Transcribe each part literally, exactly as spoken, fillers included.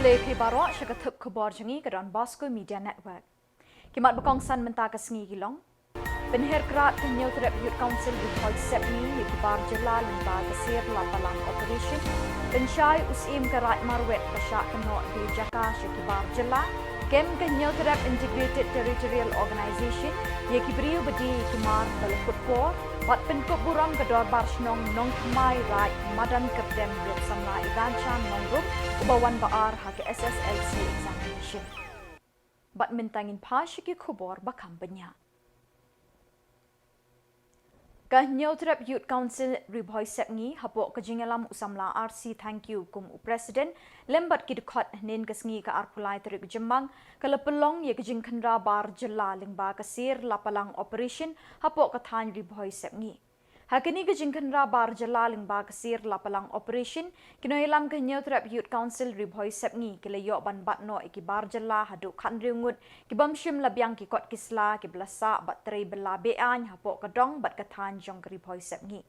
Te phi baroh sha ka thup khubor jong ngi ka Don Bosco Media Network. Ki mat ba kongsan mynta ka sngi ki long: Pynhiar krad ka Hynñiewtrep Youth Council Ri Bhoi Sepngi ïa ki bar jylla lyngba ka Sir Lapalang Operation. Pynshai u Syiem ka Raid Marwet ba shah kynnoh die jaka sha ki bar jylla. Kem ka Hynñiewtrep Integrated Territorial Organization ïa ki briew ba die ki mar ba la kut por. Bad pynkup burom ka Dorbar Shnong Nongthymmai Raid Madan Kyrdem Riat Samla Ivancha Nongrum uba wan ba ar ha ka S S L C examination. Bad mynta ngin phai sha ki khubor ba kham bniah. Ka Hynñiewtrep Youth Council Ri Bhoi Sepngi hapoh ka jingïalam u samla R C Thangkhiew kum u president lem bad ki dkhot hynnin ka sngi ka arphew lai tarik u Jymmang ka la pynlong ïa ka jingkhynra bar jylla lyngba ka Sir Lapalang Operation hapoh ka thaiñ Ri Bhoi Sepngi. Ha kane ka jingkhynra bar jylla lyngba ka Sir Lapalang Operation, ki nongïalam ka Hynñiewtrep Youth Council Ri Bhoi Sepngi ki la ïoh ban bat noh ïa ki bar jylla haduh khathynriew ngut ki bym shym la biang ki kot ki sla kiba la sah bad trei bylla be-aiñ hapoh ka dong bad ka thaiñ jong ka Ri Bhoi Sepngi.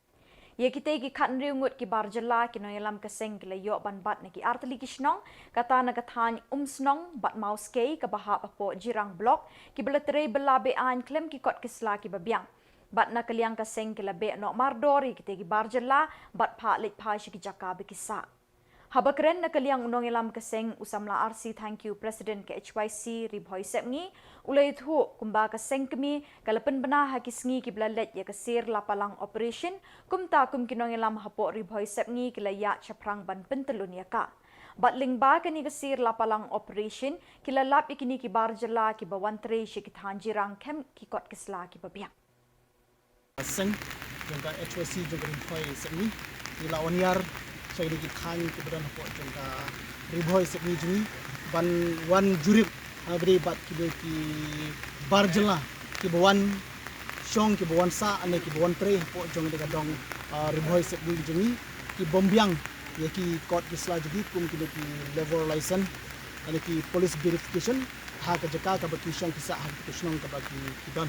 Ïa kitei ki khathynriew ngut ki bar jylla ki nongïalam ka seng ki la ïoh ban bat na ki artylli ki shnong, kata na ka thaiñ Umshnong bad Mawskei kaba hap hapoh Jirang Block, kiba la trei bylla be-aiñ khlem ki kot ki sla kiba biang. Bad na ka liang ka seng ki la beh noh mardor ïa kitei ki bar jylla bad phah leit phai sha ki jaka ba ki sah. Haba kren na ka liang u nongïalam ka seng u samla R C Thangkhiew, president ka H Y C Ri Bhoi Sepngi, u la ïathuh kumba ka seng kmie ka la pynbna ha ki sngi kiba la leit ïa ka Sir Lapalang Operation, kumta kum ki nongïalam hapoh Ri Bhoi Sepngi ki la ïaid shaphrang ban pyntyllun ïa ka. Bad lyngba kane ka Sir Lapalang Operation ki la lap ïa kine ki bar jylla kiba wan trei sha ki thaiñ Jirang khlem ki kot ki sla kiba biang. Seng jong ka H Y C jong ka Ri Bhoi Sepngi, ngi la wan ïar sha kine ki thaiñ kiba don hapoh jong ka Ri Bhoi Sepngi jong ngi ban wan jurip, ah, bad kine ki bar jylla kiba wan shong, kiba wan sah ne kiba wan trei hapoh jong kane ka dong, ah, Ri Bhoi Sepngi jong ngi, ki bym biang ïa ki kot ki sla jong ki kum kine ki labour license, kine ki police verification, ha ka jaka kaba ki shong ki sah ha ka shnong kaba ki, ki don.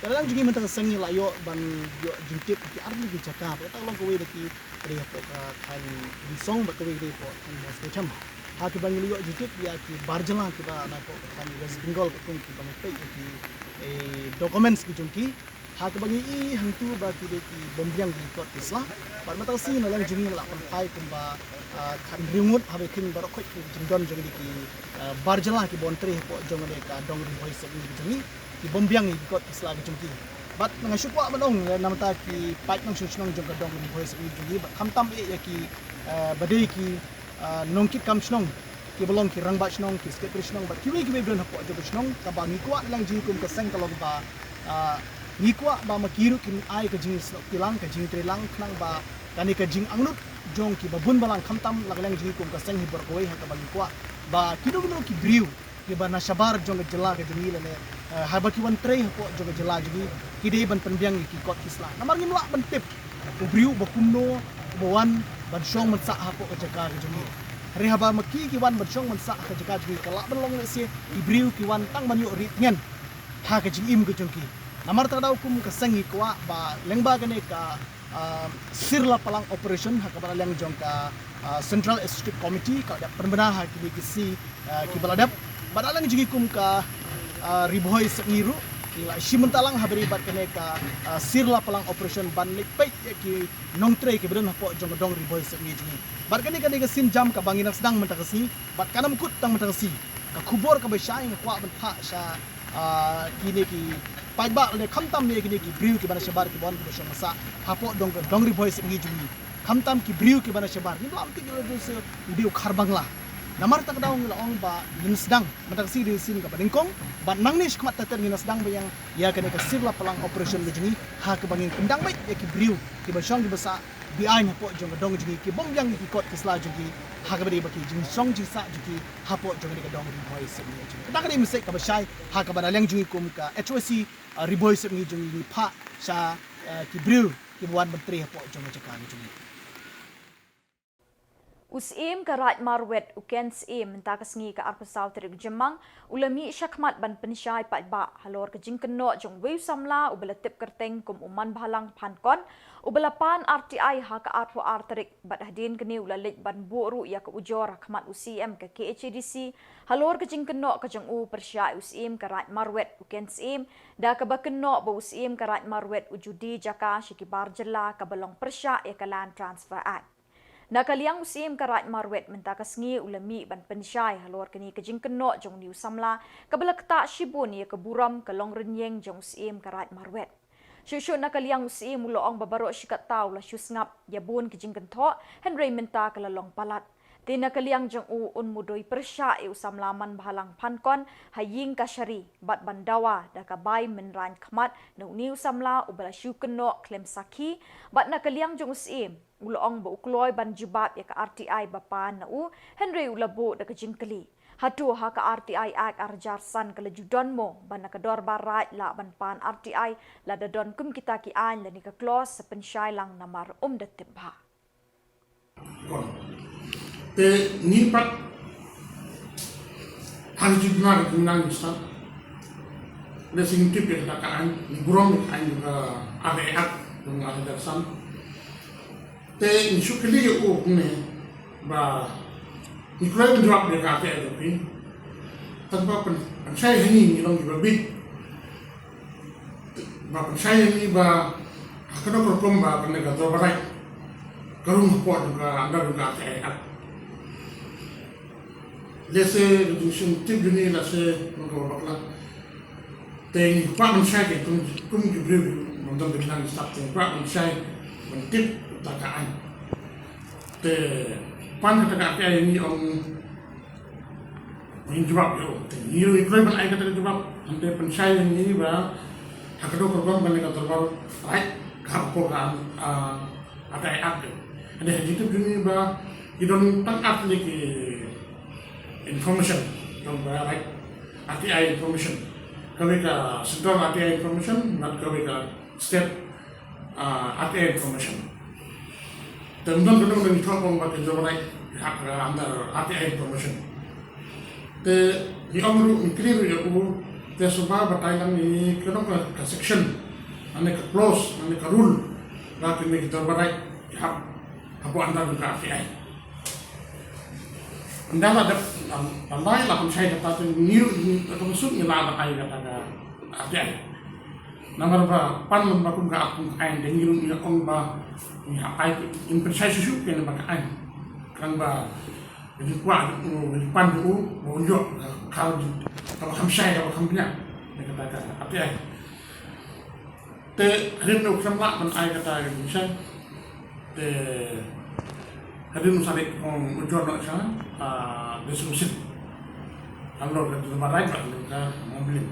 Ka la long jong ngi mynta ka seng ngi la ïoh ban ïoh jingtip ki artylli ki jaka, ba kata long kawei da ki dei hapoh ka thaiñ Umshnong bad kawei dei hapoh thaiñ Mawskei. Ha kaba ngi la ïoh jingtip ïa ki bar jylla kiba na hapoh ka thaiñ West Bengal, ka kum kiba ngi peit ïa ki, eh, documents ki jong ki. Ha kaba ngi i hangtu ba ki dei ki bym biang ki kot ki sla. Bad mynta ka sngi na liang jong ngi la pynphai kumba, ah, khathynriew ngut haba kin baroh khoit ki jingdon jong ki, ah, bar jylla kiba wan trei hapoh jong kane ka dong Ri Bhoi Sepngi jong ngi, ki bym biang ki kot ki sla ki jong ki. Bad nga shu kwah ban ong, eh, na bynta ki paid nongshong shnong jong ka dong Ri Bhoi Sepngi jong ngi, bad khamtam eh ïa ki, eh, ba dei ki, eh, nongkitkam shnong, kiba long ki rangbah shnong, ki secretary shnong, bad kiwei kiwei ba don hapoh jong ka shnong, kaba ngi kwah na liang jong ngi kum ka seng ka long ba, eh, ngi kwah ba ma ki ruh kin ai ka jingsnoh kti lang, ka jingtrei lang, khnang ba kane ka jingangnud jong kiba bun balang, khamtam na ka liang jong ngi kum ka seng hi baroh kawei, ha kaba ngi kwah ba kino kino ki briew kiba na shabar jong ka jylla ka jong ngi lane, eh, haba ki wan trei hapoh jong ka jylla jong ngi, ki dei ban pynbiang ïa ki kot ki sla. Namar ngim lah ban tip u briew uba kumno uba wan ban shong ban sah hapoh ka jaka ka jong ngi. Hynrei haba ma ki ki wan ban shong ban sah ha ka jaka jong ngi, ka lah ban long lehse ki briew ki wan tang ban ïoh ri tngen ha ka jingim ka jong ki. Namar kata ka daw kum ka seng ngi kwah ba lyngba kane ka ah, Sir Lapalang Operation ha kaba na liang jong ka, ah, Central Executive Committee ka la dep pynbna ha kine ki sngi, ah, kiba la dep. Bad na liang jong ngi kum ka, ah, Ri Bhoi Sepngi ruh ngi la shim bynta lang ha kaba ïadei bad kane ka, ah, Sir Lapalang Operation ban leit peit ïa ki nongtrei kiba don hapoh jong ka dong Ri Bhoi Sepngi jong ngi. Bad kane ka dei ka sienjam kaba ngi nang sdang mynta ka sngi bad kan ym kut tang mynta ka sngi. Ka khubor kaba shai nga kwah ban phah sha ah, kine ki paidbah lane khamtam ïa kine ki briew kiba na shabar kiba wan kiba shong sah hapoh dong, dong Ri Bhoi Sepngi jong ngi. Khamtam ki briew kiba na shabar, ngim lah ban tip ïa u dei u Khar Bangla. Namar kata ka daw ngi la ong ba ngin sdang mynta ka sngi dei ka sien kaba nyngkong, bad nangne shakhmat ter ter ngin sdang biang ïa kane ka Sir Lapalang Operation ka jong ngi, ha kaba ngin pyndang beit ïa ki briew kiba shong kiba sah be-aiñ hapoh jong ka dong jong ngi, ki bym biang ïa ki kot ki sla jong ki, ha kaba dei ba ki jingshong jingsah jong ki hapoh jong kane ka dong Ri Bhoi Sepngi jong ngi. Kata ka dei message kaba shai ha kaba na liang jong ngi kum ka H Y C, ah, Ri Bhoi Sepngi jong ngi, ngi phah sha, ah, ki briew kiba wan ban trei hapoh jong ka jaka ka jong ngi. U Syiem ka Raid Marwet, u Ken Syiem, mynta ka sngi ka arphew saw tarik u Jymmang, u la mih shakhmat ban pynshai paidbah halor ka jingkynnoh jong uwei u samla uba la tip kyrteng kum u Manbhalang Phankon, uba la pan R T I ha ka arphew ar tarik, bad hadien kane u la leit ban buh ruh ïa ka ujor ha khmat u C M ka K H A D C halor ka jingkynnoh ka jong u pyrshah ïa u Syiem ka Raid Marwet, u Ken Syiem, da kaba kynnoh ba u Syiem ka Raid Marwet u ju die jaka sha ki bar jylla, kaba long pyrshah ïa ka Land Transfer Act. Na ka liang u Syiem ka Raid Marwet, mynta ka sngi u la mih ban pynshai halor kane ka jingkynnoh jong une u samla, kaba la ktah shibun ïa ka burom ka long rynïeng jong u Syiem ka Raid Marwet. Shuh shuh na ka liang u Syiem u la ong ba baroh shi katta u la shu sngap ïa bun ki jingkynthoh, hynrei mynta ka la long palat. Te na ka liang jong u, un mudui pyrshah ïa u samla Manbhalang Phankon ha ïing kashari, bad ban dawa da ka bai mynrain khmat na une u samla uba la shu kynnoh khlem sakhi, bad na ka liang jong u Syiem, u la ong ba u kloi ban jubab ïa ka R T I ba pan na u, hynrei u la buh da ka jingkylli. Hato ha ka R T I Act ar hajar san ka la ju don mo, ba na ka Dorbar Raid lah ban pan R T I, lada don kum kita ki aiñ lane ka clause, sa pynshai lang namar um da tip bha. Te ngi pat, ha ka jingpynlong ka jingpynlong ngi stad. Lehse ngi tip ïa kata ka aiñ, ngi burom ïa ka aiñ ka R T I Act jong ar hajar san. Te ngi shu kylli ïa u kumne ba ngi kloi ban jubab ïa ka R T I jong phi. Tang ba pyn, pynshai ha ngi, ngi long kiba bieit. Ba pynshai ïa ngi ba ha kano ka rukom ba kane ka Dorbar Raid ka rung hapoh jong ka, under jong ka R T I Act. Lehse ka jingsngewtip jong ngi lehse ngi ka bakla. Te ngi kwah ban shai, te kum, kum ki briew ba don ka jingstad, te ngi kwah ban shai ban tip kata ka aiñ. Te pan kata ka R T I ngi ong, ngin jubab ïa u. Te ngi ruh ngi kloi ban ai kata ka jubab, hynrei pynshai ïa ngi ba ha kano ka rukom kane ka Dorbar Raid ka hap hapoh ka, ah, R T I Act. Hynrei ha ka jingtip jong ngi ba ki don tang ar tylli ki information, don ba, right, R T I information. Kawei ka central R T I information, bad kawei ka state, ah, R T I information. Te ym don kano kano ngi thoh ong ba ka Dorbar Raid ka hap ka under R T I information. Te ngi ong ruh, ngi kylli ruh ïa u, te sngewbha batai lang ïa ngi kano ka, ka section, lane ka clause, lane ka rule ba kine ki Dorbar Raid ki hap hapoh under ka R T I. Ynda la dep, la, la, la pynshai kata, te ngi ruh, ngi, ka sut ngi la batai kata ka R T I. Namar ba pan lem ba kum ka ap kum ka aiñ, te ngi ruh ngi ong ba ngi hap ai, ngi pynshai shuh shuh kane ba ka aiñ. Khnang ba ngi kwah, ngi pan u, ba un ïoh ka, ka, kaba kham shai, kaba kham bniah na kata ka R T I. Te hadien u khlem lah ban ai kata ka jingshai, te hadien u sa leit ong u jor noh sha, ah, District Council. Halor ka Dorbar Raid bad halor ka Mawbylla.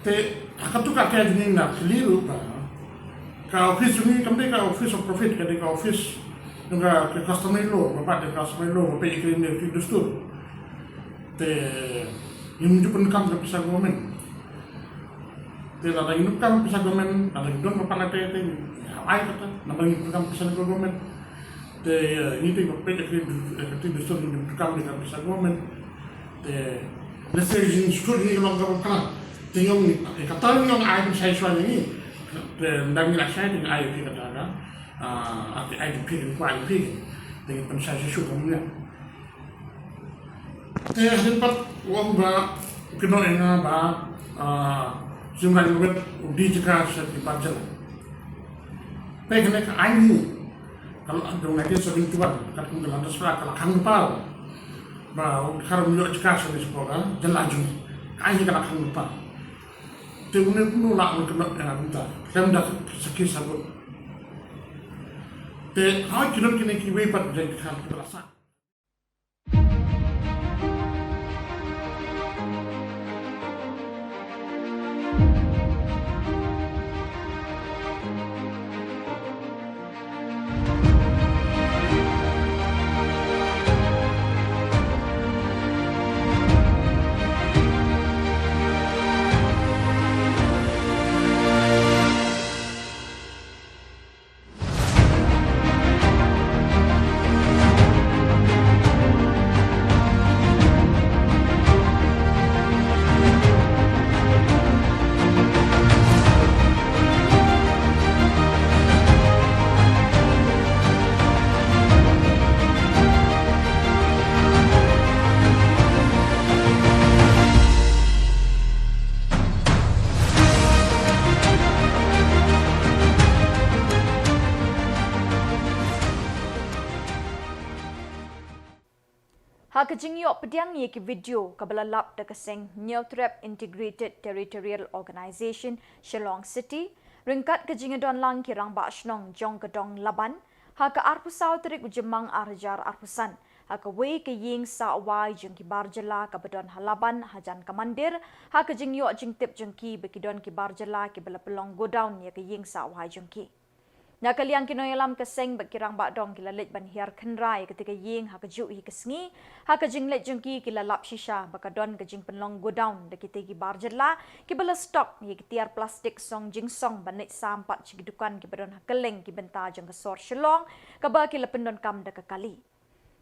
Te ha katu ka, ka jingïalang kylli ruh ba ka office jong ngi kam dei ka office of profit, ka dei ka office jong ka, ka customary law, ba bat da ka customary law, ba peit ïa ki dustur. Te ngim ju pyndonkam ka pisa government. Te lada ngin donkam pisa government, lada ngin don ba pang ate te, ai kata, namar ngin donkam pisa government. Te, eh, ngi te ba peit ïa ki, eh, ki dustur, ngim donkam ïa ka pisa government. Te lehse jingstad ngi long kaba khlaiñ. Te ngi ong, eh, kata ngi ong ai pynshai shuwa ïa ngi. Te ynda ngi la shai te ngi ai ïa phi kata ka, ah, ai, ai ïa phi, ngi kwah ïa phi. Te ngi pynshai shuwa shuwa kumne. Te hadien pat u ong ba u kynnoh ïa nga ba, ah, Syiem Raid Marwet u die jaka sha ki bar jylla. Te kane ka aiñ hi ka la, jong nineteen seventy-one, katkum ka Land Transfer Act ka la khang lypa ba u Dkhar um ïoh jaka sha, sha ka jylla jong ngi. Ka aiñ hi ka la khang lypa. Te une kumno lah ban kynnoh ïa nga kumta khlem da sakhi sabut. Te hooid ki don kine kiwei pat ki Dkhar kiba la sah. Ha ka jingïoh pdiang ïa ki video kaba la lap da ka seng Hynñiewtrep Integrated Territorial Organization, Shillong City, ryngkat ka jingïadon lang ki rangbah shnong jong ka dong Laban, ha ka arphew saw tarik u Jymmang ar hajar arphew san, ha kawei ka ïing sah wai jong ki bar jylla kaba don ha Laban hajan ka mandir, ha ka jingïoh jingtip jong ki ba ki don ki bar jylla kiba la pynlong godown ïa ka ïing sah wai jong ki. Na ka liang ki nongïalam ka seng bad ki rangbah dong ki la leit ban hiar khynra ïa katei ka ïing ha kajuh hi ka sngi. Ha ka jingleit jong ki ki la lap shisha ba ka don ka jingpynlong godown da kitei ki bar jylla kiba la stock ïa ki tiar plastik song jingsong ban leit sam pat sha ki dukan kiba don ha kylleng ki bynta jong ka sor Shillong, kaba ki la pyndonkam da ka kali.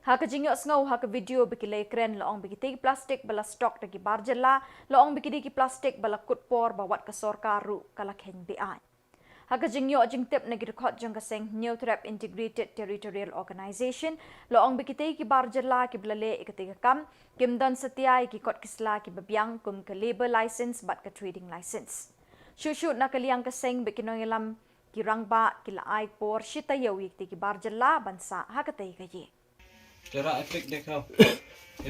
Ha ka jingïohsngew ha ka video ba ki la ïakren, la ong ba kitei ki plastik ba la stock da ki bar jylla, la ong ba ki dei ki plastik ba la kut por ba wat ka sorkar ruh ka la kheiñ be-aiñ. Ha ka jingïoh jingtip na ki dkhot jong ka seng Hynñiewtrep Integrated Territorial Organization, la ong ba kitei ki bar jylla kiba la leh ïa katei ka kam kim don satia ïa ki kot ki sla kiba biang kum ka labour license bad ka trading license. Shuh shuh na ka liang ka seng bad ki nongïalam ki rangbah ki la ai por shi taïew ïa kitei ki bar jylla ban sah ha katei ka ïing. जरा एपिक दिखाओ।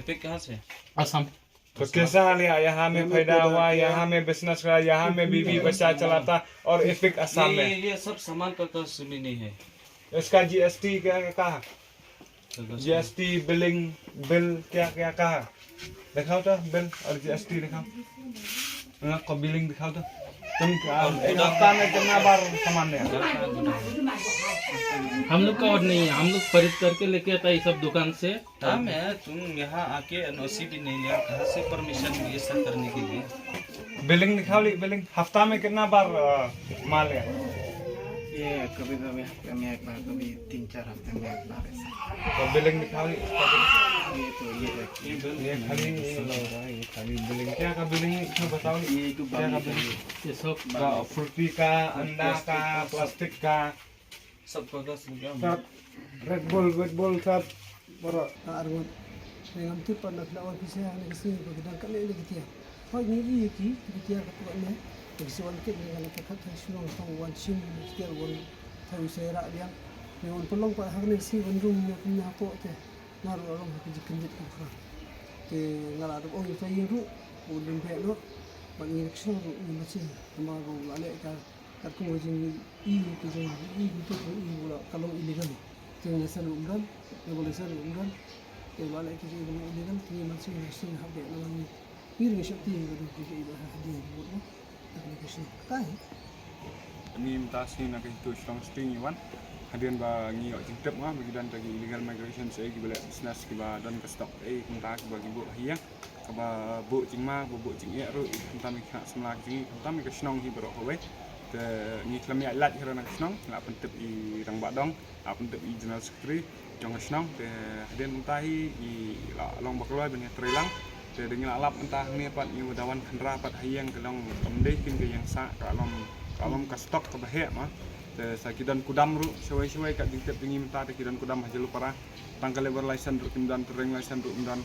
एपिक कहाँ से? असम। तो कैसा हाल है? यहाँ में फायदा हुआ, यहाँ में बिजनेस हुआ, यहाँ में बीवी बच्चा चलाता, और एपिक असम ये, में। ये सब सामान का, का सुनी नहीं है। इसका जीएसटी क्या, क्या कहा? जीएसटी, बिलिंग, बिल क्या, क्या कहा? दिखाओ तो बिल और जीएसटी दिखाओ। हाँ, को बिलिंग दिखाओ तो। तुम, आ, एक हफ्ता में कितना बार सामान ले आए? हम लोग का और नहीं है, हम लोग खरीद करके लेके आता है ये सब दुकान से। काम है, तुम यहाँ आके एनओसी भी नहीं लिया, कहाँ से परमिशन ये सब करने के लिए? बिलिंग दिखाओ ली, बिलिंग। हफ्ता में कितना बार, अ, माल है? ये कभी कभी हफ्ते में एक बार, कभी तीन चार हफ्ते में एक बार ऐसा। तो बिलिंग दिखाओ ली, इसका बिलिंग। ये तो ये है। ये बिल ये खाली ये लो भाई, ये खाली बिलिंग। क्या का बिलिंग है? बताओ ली। ये तो क्या का बाल बिलिंग? ये सब तो बाल। फ्रूटी का, अंडा का, प्लास्टिक का। प्लास्टिक का। Sab kagas ni kam. Sab Red Bull, Red Bull, sab baroh. Ka arngut. Te ngam tip pat na phi la wan phi sha ne ka sngi ba ki dang ka leh ne ki tiar. Hooid ngi ïohi ki, ki tiar ka pok ne. Te ki shu wan kit ne ka la ka khat ha shnong tang wan shim ki tiar wan thaw sha ïarah biang. Ne wan pynlong pat ha kane ka sngi wan rung ne kumne hapoh te. Nga ruh nga long ha ka jingkyndit ka khraw. Te nga la dep ong ïa ka ïing ruh, u dang beh noh. Bad ngi ka shnong ruh ngi mynsiem. Namar ba u la leh ka Katkum ka jingïohi ka jong ngi, i kumto ka i, ka long illegal. Te ngi leh shen ruh ym don, te ba leh shen ruh ym don. Te ba leh ki jong ngi illegal, te ngi mynsiem ngi shu hap beh na ngi. Ngi ring shop ti ngi ka dei ki ka i ba ha dei ngi mut mo. Te ka dei ka shu. Ka hi. Ngi mynta sngi na ka hitu Shillong City ngi wan. Hadien ba ngi ïoh jingtip ma ba ki don ta ki illegal migration, sa ki ba leh business ki ba don ka stock, eh, kumta ki ba ki buh ha ïing. Kaba buh jingma, ba buh jingeh ruh, khamtam ïa ki khynnah samla ki jong ngi, khamtam ïa ka shnong hi baroh kawei. Te ngi khlem ïaid lait hi ruh na ka shnong, ngi la pyntip ïa i rangbah dong, la pyntip ïa i general secretary jong ka shnong, te hadien mynta hi ngi la long ba kloi ban ïatrei lang. Te da ngi la lap mynta hangne pat ngi da wan khynra pat ha ïing ka long kam dei kin ka ïing sah, ka long, ka long ka stock kaba heh ma. Te sa ki don kudam ruh, shawei shawei ka jingtip jong ngi mynta te ki don kudam ha Jyllupara. Tang ka labour license ruh kim don, trading license ruh kim don.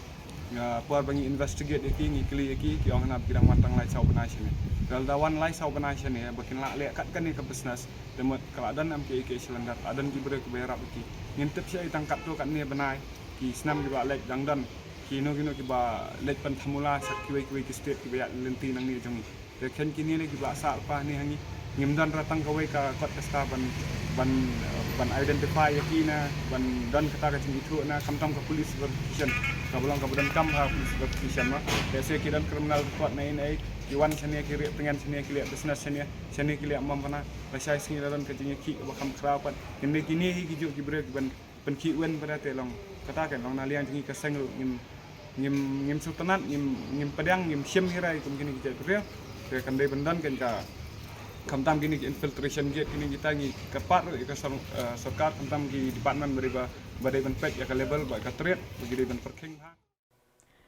Nga por ba ngi investigate ïa ki, ngi kylli ïa ki, ki ong hana ba ki dang wan tang lai saw bnai shane. Te lada wan lai saw bnai shane ba kin lah leh kat kane ka business, te mut ka la don em ki, ki cylinder, la don ki briew kiba ïarap ïa ki. Ngin tip shaei tang katto katne bnai, ki snem kiba leit dang don kino kino kiba leit pyntham mula sha kiwei kiwei ki state kiba ïaid lynti nangne jong ngi. Te khein kine ne kiba sah lypa ne ha ngi. Ngim don re tang kawei ka kot ka star ban, ban, ban identify ïa ki ne ban don kata ka jingithuh ne, khamtam ka police verification. Kaba long kaba donkam ha police verification ma. Te se ki don criminal record ne ne, ki wan shane ki rieh tngen shane ki leh business shane, shane ki leh mam bana. Lashai sngi la don ka jingïakhih kaba kham khraw pat. Kine, kine hi ki juh ki briew kiban pynkhih win pat te long. Kata kan long na liang jong ngi ka seng ruh ngim, ngim, ngim sngewtynnat, ngim, ngim pdiang, ngim shim hi re kum kine ki jait briew. Te kan dei ban don kan ka, khamtam kine ki infiltration gate kine kita ngi kyrpad ruh ïa ka sor-, eh, sorkar, khamtam ki department ba dei ba, ba dei ban peit ïa ka level bad ka trade ba ki dei ban pyrkhing bha.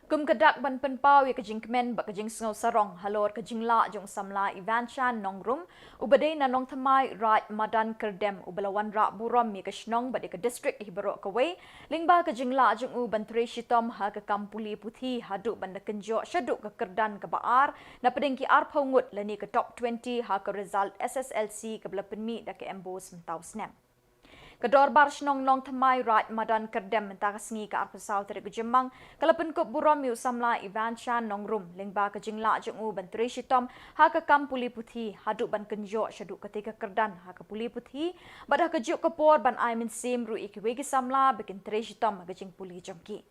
Kum ka dak ban pynpaw ïa ka jingkmen bad ka jingsngew sarong halor ka jinglah jong u samla Ivanshan Nongrum, uba dei na Nongthymmai, Raid Madan Kyrdem, uba la wanrah burom ïa ka shnong bad ïa ka district hi baroh kawei lyngba ka jinglah jong u ban trei shitom ha ka kam pule puthi haduh ban da kynjoh shaduh ka kyrdan kaba ar na pdeng ki arphew ngut lane ka top twenty ha ka result S S L C kaba la pynmih da ka MBOSE mynta u snem. Ka Dorbar Shnong Nongthymmai Raid Madan Kyrdem mynta ka sngi ka arphew saw tarik u Jymmang ka la pynkup burom ïa u samla Ivanshan Nongrum lyngba ka jinglah jong u ban trei shitom ha ka kam pule puthi haduh ban kynjoh shaduh katei ka kyrdan ha ka pule puthi bad ha kajuh ka por ban ai mynsiem ruh ïa kiwei ki samla ba kin trei shitom ha ka jingpule jong ki.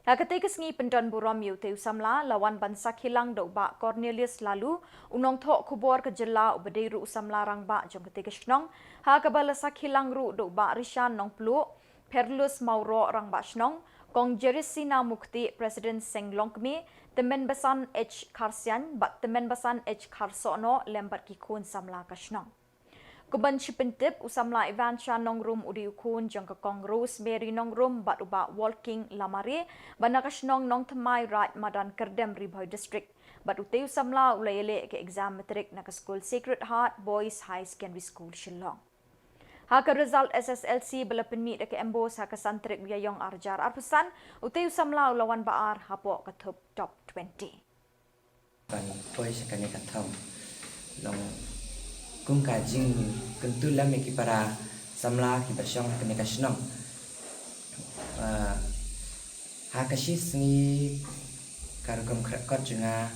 Ha katei ka sngi pyndon burom ïa utei u samla la wan ban sakhi lang da u Bah Cornelius Laloo, u nongthoh khubor ka jylla uba dei ruh u samla rangbah jong katei ka shnong, ha kaba la sakhi lang ruh da u Bah Rishan Nongpluh, Pherlus Mawroh rangbah shnong, Kong Jerisina Mukti President Seng Longkmie, Tymmen Basan H Kharsian bad Tymmen Basan H Kharsohnoh lem bad ki khun samla ka shnong. Kumban shi pyntip, u samla Ivanshan Nongrum u dei u khun jong ka Kong Rosemary Nongrum bad u Bah Walking Lamare, ba na ka shnong Nongthymmai Raid Madan Kyrdem Ri Bhoi District. Bad utei u samla u la ïaleh ka exam matric na ka skul Sacred Heart Boys High Secondary School Shillong. Ha ka result S S L C ba la pynmih da ka MBOSE ha ka san tarik u Ïaïong arhajar arphew san, utei u samla u la wan ba ar hapoh ka thup top twenty. Ban poi sha kane ka thong. Long kum ka jingkyntu lem ïa ki para samla kiba shong ha kane ka shnong. Ah, ha ka shi sngi ka rukom khreh kot jong nga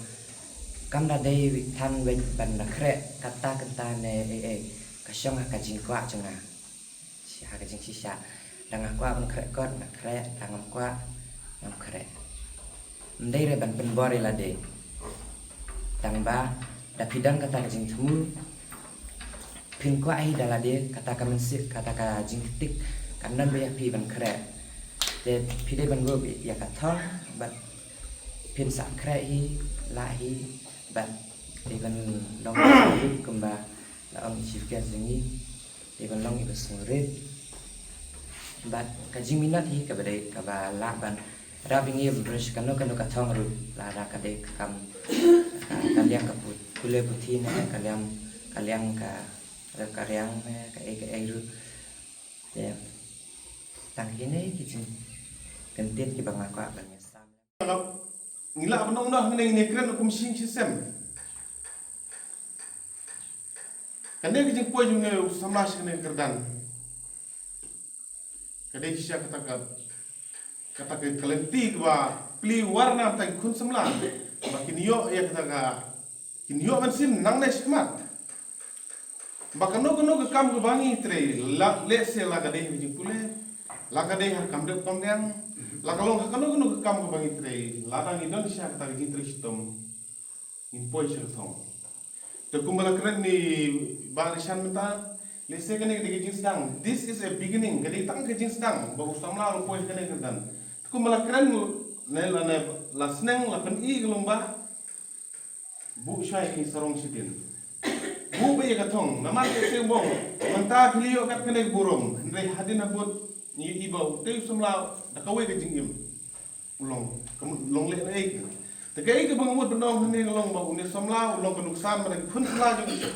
kam da dei than wei ban da khreh kata kata ne ei ei, ka shong ha ka jingkwah jong nga. Shi ha ka jingshisha. Da nga kwah ban khreh kot, nga khreh, da ngam kwah, ngam khreh. Ym dei re ban pynbor ïa lade. Tang ba da phi don kata ka jingthmu, phin kwah hi da lade, kata ka mynsiem, kata ka jingktik kam don ba ïa phi ban khreh. Te phi dei ban gup ïa ka thong bad phin sa khreh hi, lah hi, bad dei ban long kumba la ong chief guest jong ngi. Dei ban long iba sngewrit. Bad ka jingminot hi kaba dei kaba lah ban rap ïa ngi ban pyrshah kano kano ka thong ruh, lada ka dei ka kam ka, ka liang ka put, pule puthi ne ka liang, ka liang ka, ka riang ne ka ei ka ei ruh. Te tang kine ki jingkyntit kiba nga kwah ban ïasam. Ngi lah ban ong noh hangne ngi kren kum shisien shisien. Kane ka jingpoi jong ngi u samla sha kane ka kyrdan, ka dei shisha kata ka, kata ka lynti kaba plie war na bynta ki khun samla ba kin ïoh ïa kata ka, kin ïoh ban shim nangne shakhmat. Ba kano kano ka kam kaba ngi trei, la, lehse la ka dei ha ka jingpule, la ka dei ha ka kam dep kam diang, la ka long ha kano kano ka kam kaba ngi trei, lada ngi don shisha kata ka jingtrei shitom, ngin poi sha ka thong. Te kumba la kren i Bah Rishan mynta, lehse kane ka dei ka jingsdang. This is a beginning, ka dei tang ka jingsdang ba u samla u poi ha kane ka kyrdan. Te kumba la kren ne la ne la sneng la pyni ka long ba buh shai ki sarong shiteng. Buh ba ïa ka thong, namar ka seng bong, mynta ki leh ïoh kat kane ka burom, hynrei hadien habud ngi ïohi ba utei u samla da kawei ka jingim u long, ka mut long leh na ei ka. Te kaei kaba nga mut ban ong hangne ka long ba une u samla u long ka nuksan ba na ki khun samla jong ngi.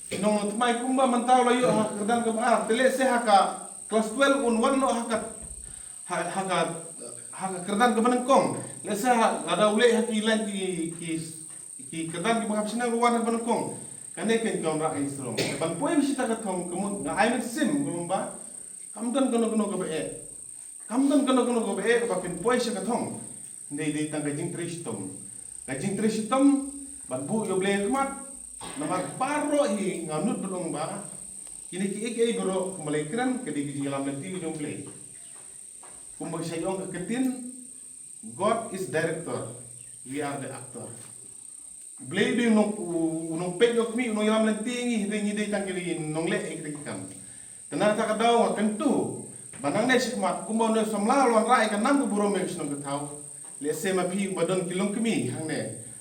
Nong Nongthymmai kumba mynta u la ïoh ha ka kyrdan kaba ar, te lehse ha ka klas twelve un wan noh ha ka, ha, ha ka, ha ka kyrdan kaba nyngkong. Lehse ha, lada u leh ha ki lain ki, ki, ki kyrdan kiba hap shnong u wan ha kaba nyngkong. Kane kan kam rah ngi sarong. Ban poi bishita ka thong ka mut nga ai mynsiem ka long ba kam don kano kano kaba eh. Kam don kano kano kaba eh ba phin poi sha ka thong. Dei dei tang ka jingtrei shitom. Ka jingtrei shitom bad buh ïa U Blei ha khmat. Namar baroh hi nga nud ban ong ba kine kiei kiei baroh kumba la kren ka dei ka jingïalam lynti ka jong U Blei. Kumba ka shah ong ka ktien, God is director, we are the actor. Blei dei u nong, u nongpeit nongkhmih, u nongïalam lynti ngi, hynrei ngi dei tang ki nongleh ïa kita ki kam. Te na kata ka daw nga kyntu ba nangne shakhmat kumba une u samla u la wanrah ïa ka nam ka burom ïa ka shnong ka thaw, lehse ma phi ba don ki longkmie hangne,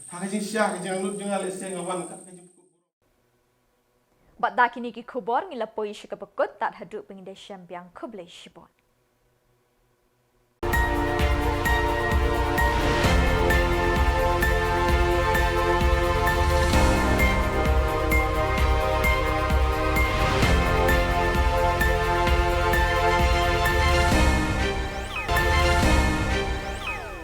ha ka jingshisha ka jingangnud jong nga lehse nga wan kat ka jingpynkut burom. Bad da kine ki khubor ngi la poi sha kaba kut, tad haduh ba ngin da shem biang, khublei shibun.